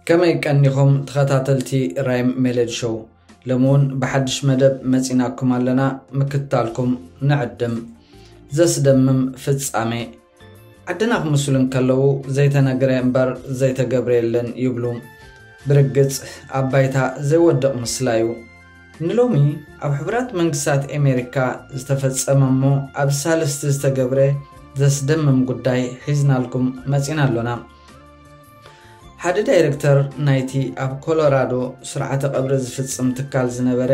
ከመይ ቀኒኹም ተኸታተልቲ ራይም ሜሎዲ ሾው? ሎሚ እውን ብሓድሽ መደብ መጺናኩም ኣለና፣ ምክትታልኩም ንዕድም። ዘስደምም ፍጻሜ። ዓድና ክምስሉ እንከለዉ ዘይተነግረ እምበር ዘይተገብረ የለን ይብሉ። ብርግጽ ኣብ ባይታ ዘይወድቕ ምስላ እዩ። ንሎሚ ኣብ ሕቡራት መንግስታት ኣሜሪካ ዝተፈጸመ እሞ ኣብ ሳልስቲ ዝተገብረ ዘስደምም ጉዳይ ሒዝናልኩም መጺና ኣሎና። ሓደ ዳይረክተር ናይቲ ኣብ ኮሎራዶ ስርዓተ ቀብሪ ዝፍጽም ትካል ዝነበረ፣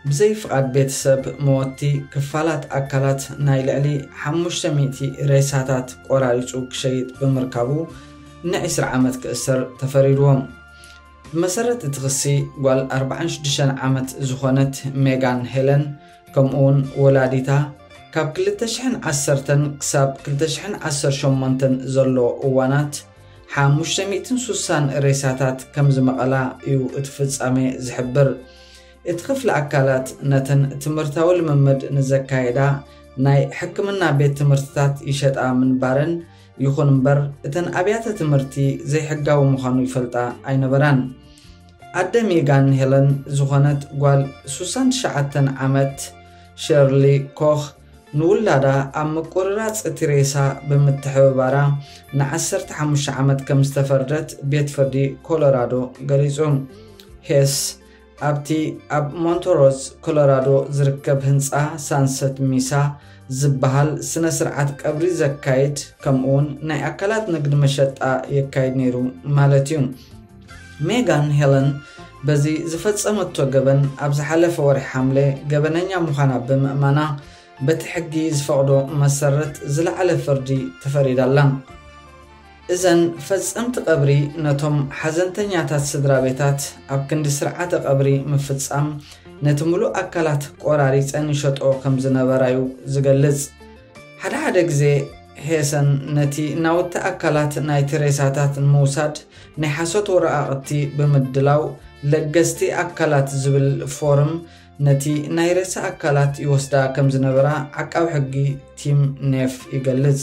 ብዘይ ፍቓድ ቤተሰብ መወቲ ክፋላት ኣካላት ናይ ልዕሊ ሓሙሽተ ሚእቲ ሬሳታት ቆራሪጹ ክሸይጥ ብምርካቡ ን ዒስራ ዓመት ክእሰር ተፈሪድዎ። ብመሰረት እቲ ክሲ፣ ጓል ኣርባዓን ሽዱሽተን ዓመት ዝኾነት ሜጋን ሄለን፣ ከምኡውን ወላዲታ፣ ካብ ክልተ ሽሕን ዓሰርተን ክሳብ ክልተ ሽሕን ዓሰርተ ሸሞንተን ዘሎ እዋናት፣ ሓሙሽተ ሚእትን ሱሳን ሬሳታት ከም ዝመቐላ እዩ እቲ ፍጻሜ ዝሕብር። እቲ ክፍሊ ኣካላት ነተን ትምህርታዊ ልምምድ ንዘካየዳ ናይ ሕክምና ቤት ትምህርትታት ይሸጣ ምንባረን፣ ይኹን እምበር እተን ኣብያተ ትምህርቲ ዘይሕጋዊ ምዃኑ ይፈልጣ ኣይነበራን። ኣደ ሜጋን ሄለን ዝኾነት ጓል ሱሳን ትሽዓተን ዓመት ሸርሊ ኮኽ ንውላዳ ኣብ ምቁርራጽ እቲ ሬሳ ብምትሕብባራ ንዓሰርተ ሓሙሽተ ዓመት ከም ዝተፈርደት ቤት ፍርዲ ኮሎራዶ ገሊጹ። ሄስ ኣብቲ ኣብ ሞንቶሮዝ ኮሎራዶ ዝርከብ ህንጻ ሳንሰት ሚሳ ዝበሃል ስነ ስርዓት ቀብሪ ዘካይድ፣ ከምኡውን ናይ ኣካላት ንግዲ መሸጣ የካይድ ነይሩ ማለት እዩ። ሜጋን ሄለን በዚ ዝፈጸመቶ ገበን ኣብ ዝሓለፈ ወርሒ ሓምለ ገበነኛ ምዃና ብምእማና፣ በቲ ሕጊ ዝፈቕዶ መሰረት ዝለዓለ ፍርዲ ተፈሪዳ ኣላ። እዘን ፈጸምቲ ቀብሪ ነቶም ሓዘንተኛታት ስድራ ቤታት ኣብ ክንዲ ስርዓተ ቀብሪ ምፍጻም፣ ነቲ ምሉእ ኣካላት ቆራሪጸን ይሸጥኦ ከም ዝነበራ እዩ ዝገልጽ። ሓደ ሓደ ግዜ ሄሰን ነቲ ናውቲ ኣካላት ናይቲ ሬሳታት ንምውሳድ ናይ ሓሶት ወረቓቕቲ ብምድላው፣ ለገስቲ ኣካላት ዝብል ፎርም ነቲ ናይ ሬሳ ኣካላት ይወስዳ ከም ዝነበራ ዓቃብ ሕጊ ቲም ኔፍ ይገልጽ።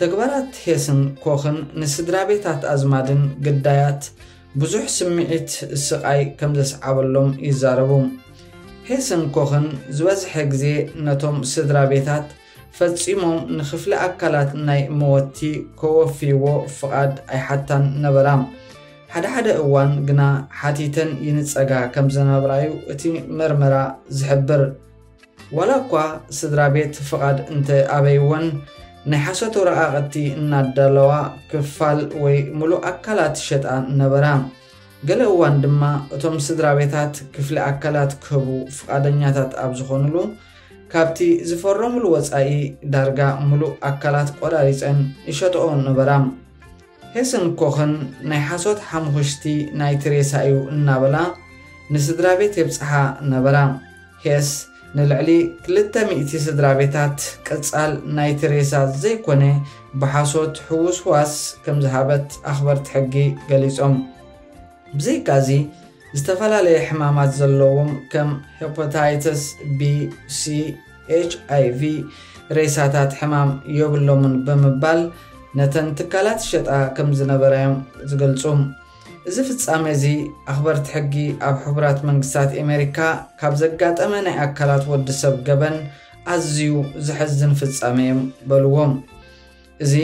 ተግባራት ሄስን ኮኽን ንስድራ ቤታት ኣዝማድን ግዳያት ብዙሕ ስምዒት ስቓይ ከም ዘስዓበሎም ይዛረቡ። ሄስን ኮኽን ዝበዝሐ ግዜ ነቶም ስድራ ቤታት ፈጺሞም ንክፍሊ ኣካላት ናይ መወቲ ከወፍይዎ ፍቓድ ኣይሓታን ነበራ። ሓደ ሓደ እዋን ግና ሓቲተን ይንጸጋ ከም ዝነብራ እዩ እቲ መርመራ ዝሕብር። ዋላ እኳ ስድራ ቤት ፍቓድ እንተ ኣበይወን፣ ናይ ሓሶት ወረቓቕቲ እናዳለዋ ክፋል ወይ ምሉእ ኣካላት ይሸጣ ነበራ። ገለ እዋን ድማ እቶም ስድራ ቤታት ክፍሊ ኣካላት ክህቡ ፍቓደኛታት ኣብ ዝኾኑሉ፣ ካብቲ ዝፈረሙሉ ወጻኢ ዳርጋ ምሉእ ኣካላት ቆራሪጸን ይሸጥኦ ነበራ። ሄስን ኮኽን ናይ ሓሶት ሓሙኽሽቲ ናይቲ ሬሳ እዩ እናበላ ንስድራ ቤት የብጽሓ ነበራ። ሄስ ንልዕሊ ክልተ ሚእቲ ስድራ ቤታት ቀጻል ናይቲ ሬሳ ዘይኮነ ብሓሶት ሕውስዋስ ከም ዝሃበት ኣኽበርቲ ሕጊ ገሊጾም። ብዘይካዚ፣ ዝተፈላለየ ሕማማት ዘለዎም ከም ሄፓታይተስ ቢ፣ ሲ፣ ኤች ኣይ ቪ ሬሳታት ሕማም የብሎምን ብምባል ነተን ትካላት ይሸጣ ከም ዝነበራ እዮም ዝገልጹ። እዚ ፍጻሜ እዚ ኣኽበርቲ ሕጊ ኣብ ሕቡራት መንግስታት ኣሜሪካ ካብ ዘጋጠመ ናይ ኣካላት ወዲ ሰብ ገበን ኣዝዩ ዘሕዝን ፍጻሜ እዮም በልዎም። እዚ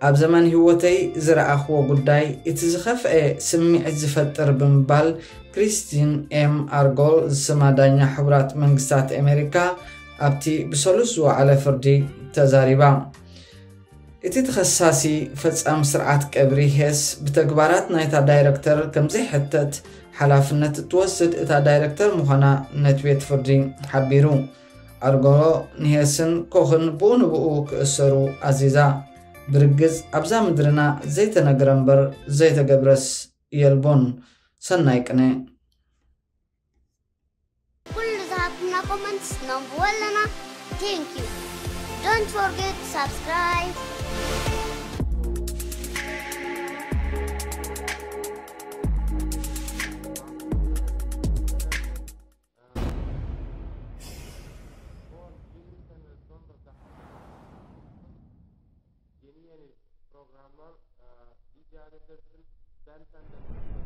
ኣብ ዘመን ህይወተይ ዝረኣኽዎ ጉዳይ እቲ ዝኸፍአ ስምዒት ዝፈጥር ብምባል ክሪስቲን ኤም ኣርጎል ዝስማ ዳኛ ሕቡራት መንግስታት ኣሜሪካ ኣብቲ ብሰሉስ ዝወዓለ ፍርዲ ተዛሪባ። እቲ ተኸሳሲ ፈጻሚ ስርዓት ቀብሪ ሄስ ብተግባራት ናይታ ዳይረክተር ከም ዘይሕተት ሓላፍነት እትወስድ እታ ዳይረክተር ምዃና ነቲ ቤት ፍርዲ ሓቢሩ። ኣርጎሎ ንሄስን ኮኽን ብኡ ንብኡ ክእሰሩ ኣዚዛ። ብርግጽ ኣብዛ ምድርና ዘይተነግረ እምበር ዘይተገብረስ የልቦን። ሰናይ ቅነ። ኩሉ ዝሃብኩምና ኮመንትስ ነንብቦ ኣለና። Thank you. Don't forget to subscribe. Yeni yeni programlar e, icat edilsin. Ben senden